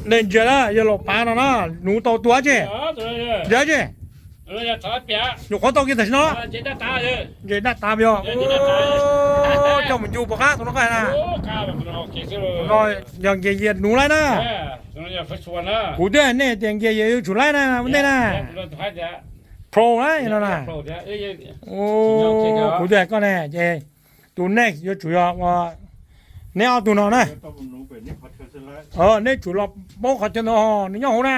Nej ntsia na, yog los pav no na, nuv tau tua tsi, ntsia tsi, nyuam qhuav tau kiag tam sim no. Ntses daj tav yog coj mus ncu puas qab tus no koj na. No yog nkias yias nuv laib na. Kuv twb hais nej tias nkias yias yuav tsum laib na ua ntej na. Pro na no na. Kuv twb hais koj ne ces tus next yuav tsum yog ua neb ob tug no na. Neb tsum los paub qhov chaw ntawd ho nws nyob hauv na.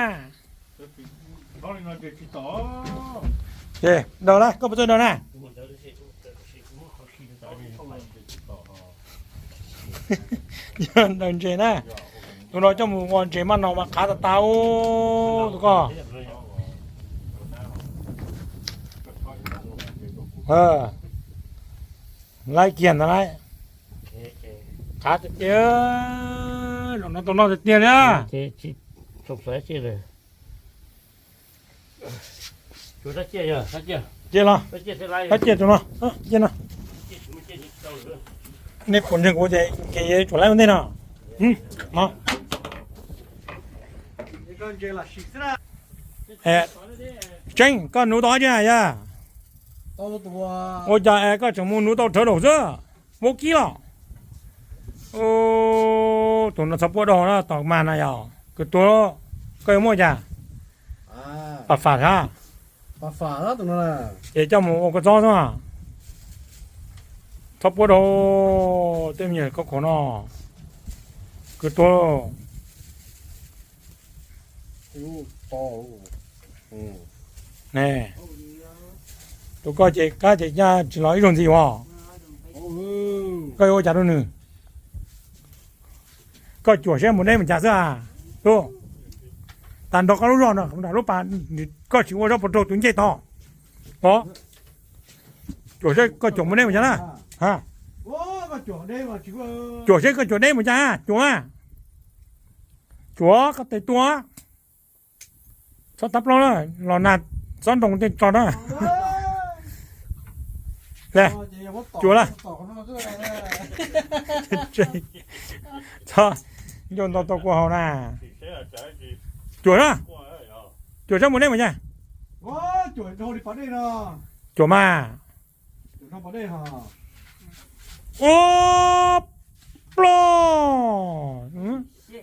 Ces daws lawm, koj puas tau daws na? Daws ntses na. Tus no coj mus ua ntses maj no mas qhav tas tas ub tus koj. Laib kiag ntawd lauj. Qhav tiag tiag, zaum no tau noj tiag tiag li. Cia los, tab cia tus no, cia no. Nej puas ntseeg kuv ces nkias yuav tsum laib ua ntej no. Tseeb, koj nuv tau tsi yog? Ua cas es koj tseem mus nuv tau rhawv daum xwb? Vaub kib los? Tus no txhob puab daug na, tom mag na yog kws tuag. Koj yuav muab cas? Pas fam sab. Ces coj mus ua kua txob xwb. Txhob puab daug, tej me nyuam khaub khaum no kws tuag. Ne, tus koj ces kab ces nyaj tsis los ib zaug ntxiv os. Koj yuav ua cas rau nws? Koj cuam saib mus deb mus cas xwb a. Tub, tas nrog koj lub zog no, lub pas, koj tsis ua zaub pov raug tus ncej tod. Os, cuam saib koj cuam mus deb mus cas na. Cuam saib koj cuam deb mus cas, cuam mas. Cuam koj tes tua. Txhob tab plaub na, los nag xob nroo tej tso na. Cuam na. Txhob ncauj ntau tau kua haus na. Cuam na. Cuam saib mus deb mus cas. Cuam mas. Ua, ploj.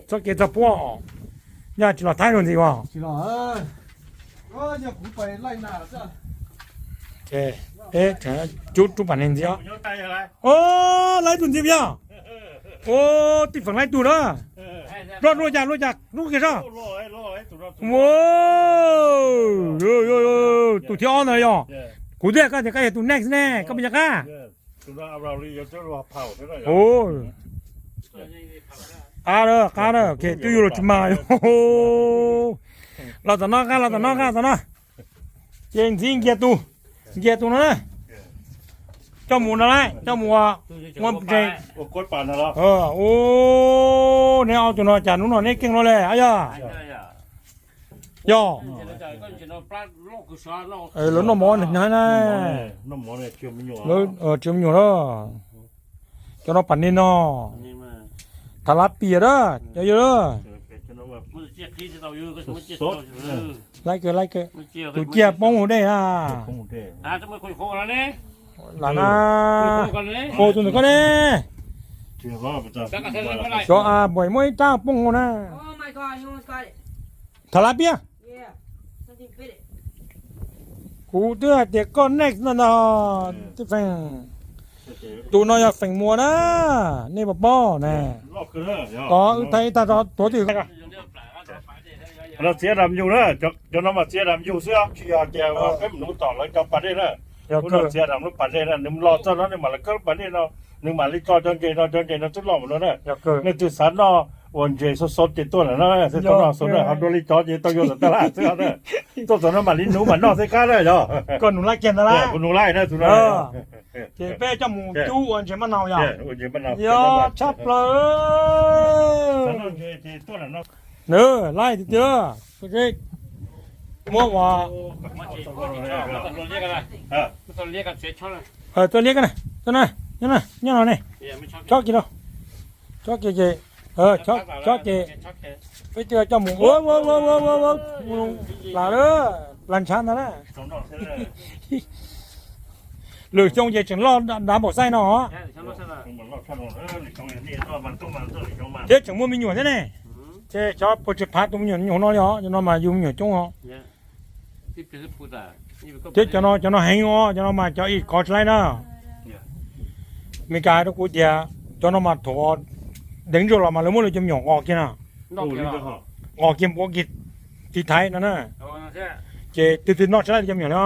Txoj kev txog puab, nyaj tsis los thaib rau ntxiv os. Cub rub pas neeg ntxiv os. Laib tug ntxiv yog. Ua, tij feem laib tug na. Roj luaj cas luaj cas rub kiag soj. Ua, tus thib ob ntawd yog. Kuv twb hais koj tias koj yog tus next ne, koj puas nco qab? Qab, qab, twb yug los tsis mag. Los tom no, qab los tom no, qab tom no. Ces ntxiv nkias tus, nkias tus no na. Coj mus no lauj, coj mus ua, ua ntses. Ua, neb ob tug no cas hnub no neb keej luaj li os yog. Yog. Lawv noj mov na, lawv tsis me nyuam na. Cov no pas neeg no. Thav lab pias na, cov yawg. Laib kawg, laib kawg. Tus ciaj poob hauv dej na. Lam na. Ua tus ntawm koj ne. Xyov a, npaum muaj ib rab poob hauv na. Thav lab pias. Kuv twb hais tias koj next no ntag. Tij Feem, tus no yog Feem Muas na, nej puas paub ne? Os, wb thaij ib tag rau tuav twj ywm. No txiav ram yug na, cov no mas txiav ram yug xwb, tsis yog tias peb mus nuv tom lawv cov pas dej na. Hnub no txiav ram lub pas dej na, nws los txog no nws mam li khawb lub pas dej no, nws mam li tso cov ntses no, cov ntses no twb loj mus no na. Nej twg xav noj ua ntses xov xov ces tuaj lawm no, tuaj noj xov na, ho dua li cov ces tau yuav tom taj laj xwb na. Tuaj tom no mam li nuv mam noj xwb qab na yog. Koj nuv laij kiag ntag lauj. Kuv nuv laij na tus no. Ces peb coj mus cub ua ntses maj nau yog. Yog tshaj plaws. Nws laij tiag tiag. Muab ua, tuaj liab ko na, nyob no ne, chob kiag rau, chob kiag ces, chob ces, Peb twb coj mus ua ua ua ua ua ua plas lawm, plas ntshav ntag na. Lwm xyoo ces tseem loj nrad npaum xaij no. Thiab tseem muaj me nyuam thiab ne. Ces xyov puas tsis phav tus me nyuam nyuam no li os, cov no mas yus me nyuam coob os. Thiab cov no, cov no heev os, cov no mas cov ib kov tsis laib na. Meskas hais rau kuv tias cov no mas thaum deev ntsuag los mas lawv muab lawv cov me nyuam nqos kiag na. Nqos kiag npuav kiag tiv thaiv no na. Ces twg twg noj tsis laib cov me nyuam no.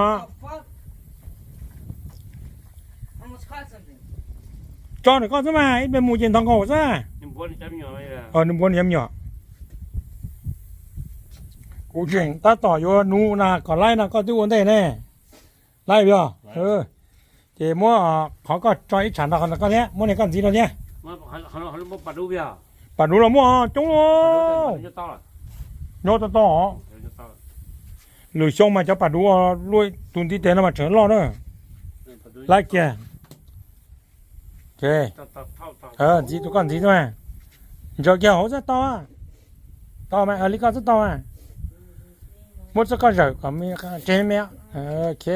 Tso ntawm koj xwb mas, ib pliag mus ces ntog nkaus xwb. Nws npuav nws cov me nyuam. Kuv tseem tab tom yuav nuv na, kom laib no koj twb ua ntej ne. Laib os. Ces muab qhov koj tso ib tsam nrog koj thiab, muab niag koj ntxiv rau thiab. Pam duv los muaj coob, nyob tau tau. Lwm xyoo mas cov pam duv luaj tus ntiv tes no mas tseem loj na. Laib kiag. Ntxiv tus koj ntxiv xwb. Ntsaws kiag hauv xwb tau. Tau mas li koj xwb tau. Muab txoj koj zawm kom tseg me. Ok.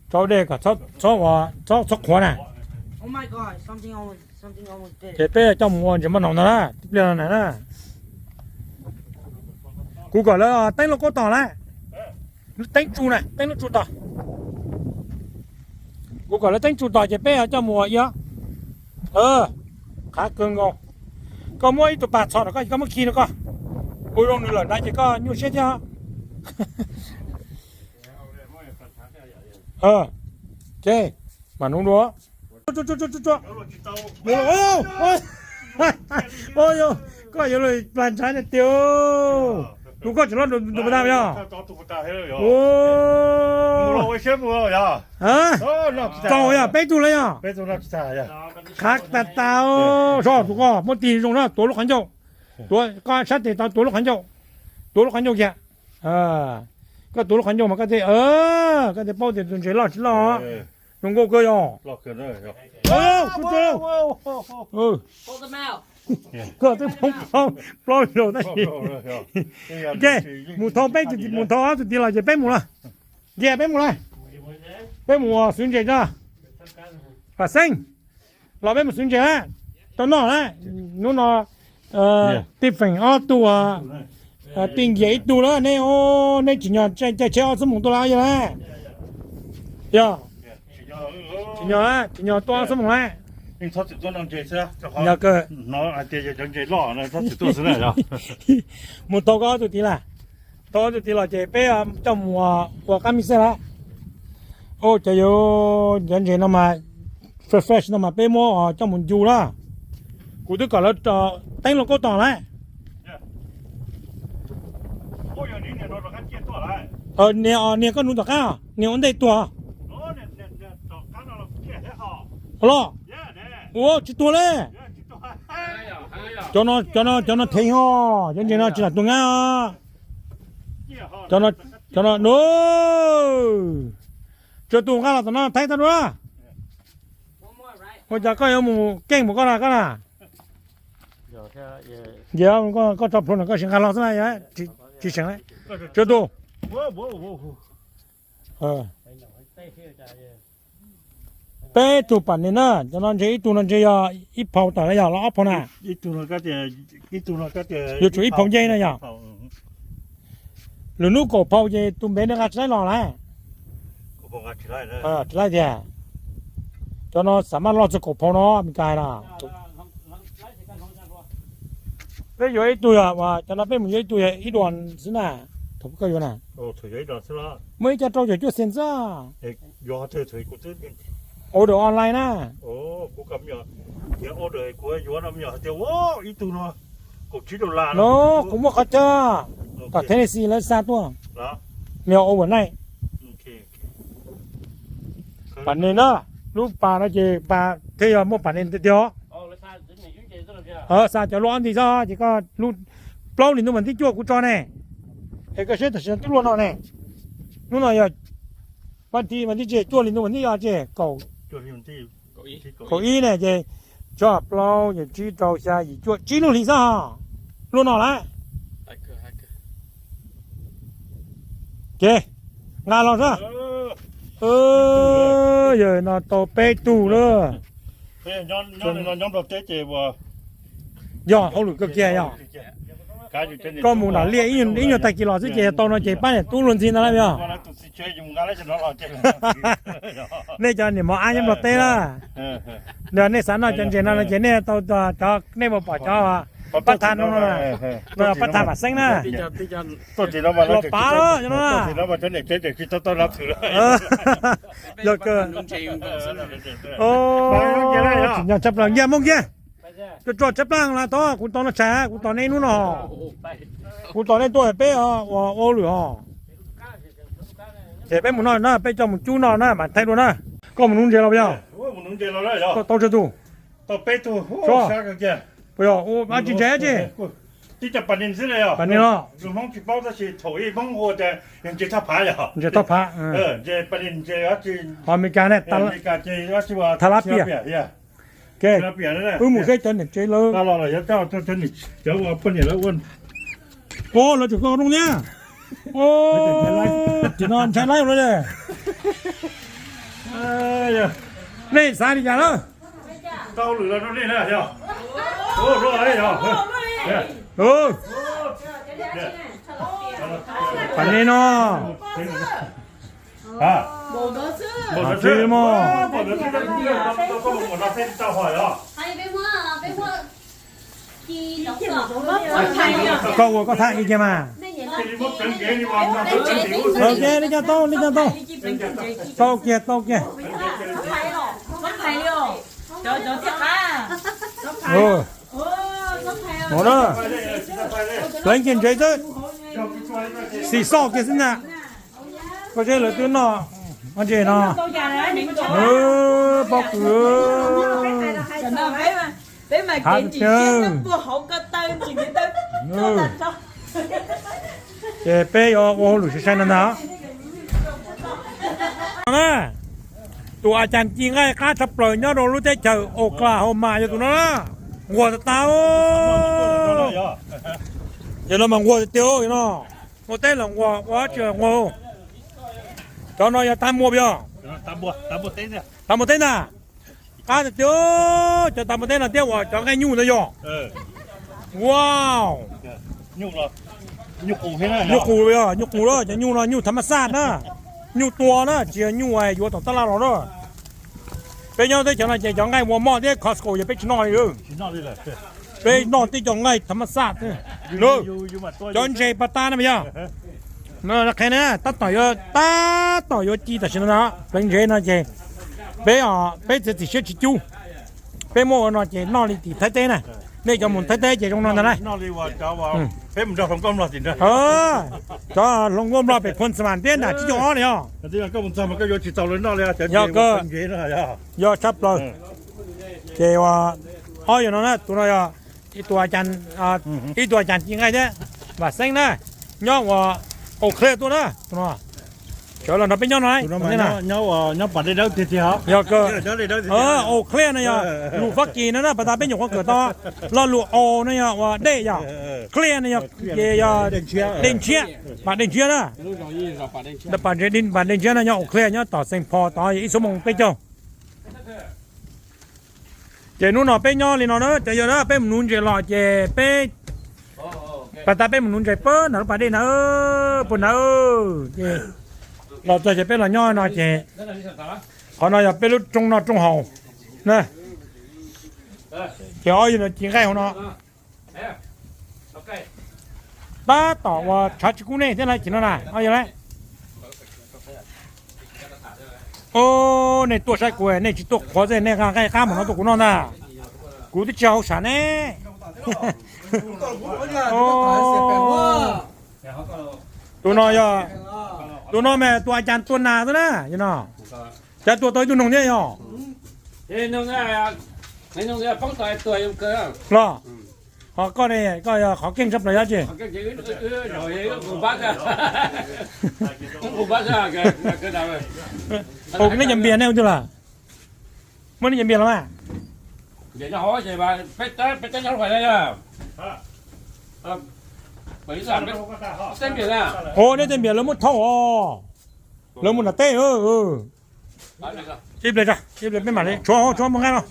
Tso hauv dej kom txhob, txhob qhuav na. Ces peb coj mus ua ntses maj noom no na, tib pliag no na. Kuv kom lawv teeb lub kaub tog lawm. Teeb tsu na, teeb lub tsu tog. Kuv kom lawv teeb tsu tog ces peb coj mus ua ib ob. Qhav kawg nkaus. Koj muab ib tug pas txhos rau koj, koj muab khi rau koj. Ua zoo nws lawm ntawd ces koj nyuaj siab thiab. Ces mam nuv dua. Koj yuav luag plas ntshav tiag tiag. Tus koj tseem loj ntu pas tas yog. Tau yog peb tug lawm yog. Qhav tas tas. Zog tus koj muab tig zoo na, tuav lub qhov ncauj. Tuav koj sab tes tau, tuav lub qhov ncauj. Tuav lub qhov ncauj kiag. Koj tuav lub qhov ncauj mas koj thiaj, koj thiaj paub tias tus ntses loj tsis loj. Zoo nkauj kawg yog. Koj twb poob plaub zaug tab sis. Ke, mus thau peb, mus thau ob tug tid los ces peb mus lawm. Ke, peb mus lawm. Peb mus ua xwv ntses tso. Pam Xeeb, los peb mus xwv ntses lawm. Tau noj lawm. Hnub no Tij Feem ob tug, Tij Nkias ib tug lawm, neb, neb tsim nyog caij tsheb ob xuab moos tuaj lawm yog lawm. Yog, tsim nyog, tsim nyog tuaj ob xuab moos lawm. Yog kawg. Mus thau koj ob tug tid lawm. Thau ob tug tid los ces peb coj mus ua qab mis xej lawm. Ua cov, cov ntses no mas fresh fresh no mas peb muab coj mus ncu lawm. Kuv twb kom lawv teeb lub kaub tog lawm. Niag, niag koj nuv tom qab, niag ua ntej tuag. Los, ua tsis tuag li. Cov no, cov no, cov no thev os, cov ntses no tsis lam tuag nqab. Cov no, cov no, tsua tus nqa los tom no thaib tag dua. Ua cas koj yuav mus keej mus koj na koj na? Nce, koj tso plhuav no koj sis nqa los xwb na, tsis seem. Tsua tus. Peb tug pam nees na, cov no ntshe ib tug no ntshe yog ib phau tawm na yog los ob phau na. Yuav tsum ib phau nce na yog. Lwm hnub kaum phau ces tus npev nws nqa tsis laib los lawm. Tsis laib tiag. Cov no xav maj loj txog kaum phau no Meskas hais na. Peb yuav ib tug yog, cov no peb mus yuav ib tug yog ib duas xwb na. Thaum koj yuav na, muaj ib co rau caum cuaj xees xwb. Order online na. No kuv muaj qhov chaw tom Tennessee lawv xa tuaj, me overnight. Pam nees na, lub pas no ces pas thiaj yog muaj pam nees tiag tiag. Xa cov luaj ob nti xwb ces koj, plaub hlis ntuj vas thib cuaj kuv tso ne, es koj saib tam sim no twb luaj no ne. Hnub no yog vas thib, vas thib cuaj hlis ntuj vas thib, yog ces kaum, kaum ib ne ces Tsib plaub yim tsib rau xya yim cuaj tsib lub hlis xwb hos. Lub no lawm. Ces nqa los xwb. Yawg no tau peb tug lawm. Yog hauj lwm kawg kiag yog. Koj mus nram liaj ib nyuag tag kis los xwb ces yog tau no ces pab niam tub luag ntxhi ntag lauj yog. Nej cov niam mos ab nyob Nplog teb na, nej xav noj cov ntses no no ces nej tau cov, nej mus pom cov pab tha no no, pab tha Vam Xeeb na. Los pav lawm no. Yog kawg. Tsim nyog tshaj plaws nkiag Hmoob nkiag. Tso tso tshab plab los tod, kuv tos no tsam kuv tos nej hnub no. Kuv tos nej tuaj peb ua hauj lwm os. Ces peb mus noj na, peb coj mus cub noj na mam thaij dua na. Koj mus nuv ntses los puas yog? Koj tau tsawg tus? Puas yog ua dab tsi ntses tsi? Pas nis los. Ntses thoj phav. Ho Amelikas ne, tha lab piam. Wb mus saib cov niam tsev lawv. Lawv tseem koj rooj thiab. Tim no ntshai laib lawm. Nej xav li cas lawm? Pas nis no. Koj ua koj thaj ib kiag mas. Li cas tau, li cas tau. Tau kiag, tau kiag. Pleev kiag ntses xwb. Xis xoj kiag xwb ntag. Koj seb lawv twb noj ntses no. Pob kws. Hav tiag. Ces peb yuav ua hauj lwm sai sai no ntag. Tus a cas ci nqaij qab tshaj plaws nyob rau lub teb chaws Oklahoma yog tus no na. Nquag tas tas. Yog no mas nquag tiag tiag no. Ua teb los nquag, ua tsi nquag. Cov no yog tag muag yog? Tag muag teb ntag. Qab tiag tiag, cov tag muag teb no thiab uas cov nqaij nyuj ntawd yog. Wow. Nyuj qus yog, nyuj qus lawm, cov nyuj no nyuj thav mas xaj na. Nyuj tua na, tsis yog nyuj yuav tom tab laj los na. Peb nyob teb chaws no ces cov nqaij Walmart thiab Costco yog peb tsis noj li. Peb noj tib co nqaij thav mas xaj. Cov ntses pas tas na mas yog. Qhia na, tab tom yuav, tab tom yuav ci tam sim no, pleev ntses no ces peb, peb txiav txim siab tsis cub. Peb muab ua no ces noj li tim Thaib teb na. Nej cov mus Thaib teb ces zoo no ntag na. Cov hluas nkauj Nplog pem Phoos Mas thiab nram tsib caug ob na yog. Yog kawg, yog tshaj plaws. Ces ob yog no na, tus no yog ib tug a cas ci nqaij thiab, Vam Xeeb na, nyob ua Eau Claire tuaj na, tus no sawv los nrog peb nyob no. Yog kawg, Eau Claire no yog lus Fab Kis no na, pas tas peb nyuam qhuav kawm tau. Lo lus Eau no yog ua dej yog, Claire no yog, ces yog dej ntshiab, pas dej ntshiab na. Pas dej ntshiab no nyob Eau Claire nyob tom Saint Paul tod yog ib xuab moos peb caug. Ces hnub no peb nyob li no na, cov yawg na, peb mus nuv ntses los ces peb, pas tas peb mus nuv ntses pab nram lub pas dej na, puag nram. Ces los txog ces peb los nyob no ces qhov no yog peb lub rooj noj rooj haus na. Ces ob yawg no ci nqaij hauv no. Tab tom uas tshav tsis kub nej thiab na, chim no na, ob yawg na. Nej tuaj saib kuv, nej tsis tuaj qhuav xwb, nej nqa nqaij qab mus no tuaj kuv noj ntag. Kuv twb tsis hauj sam ne. Tus no yog, tus no mas tus a cas tua nas xwb na, no. Cas tua tau ib tug noog thiab yog? Los, ho koj ne, koj yog qhov keej tshaj plaws yog tsi? Ua nej cov npias nej ua twg lawm? Muaj nej cov npias los mas? Ua nej tej npias lawv muab thauj os. Lawv mus nram teb. Ib pliag, ib pliag peb mam li tshuav, tshuav mus nqa no.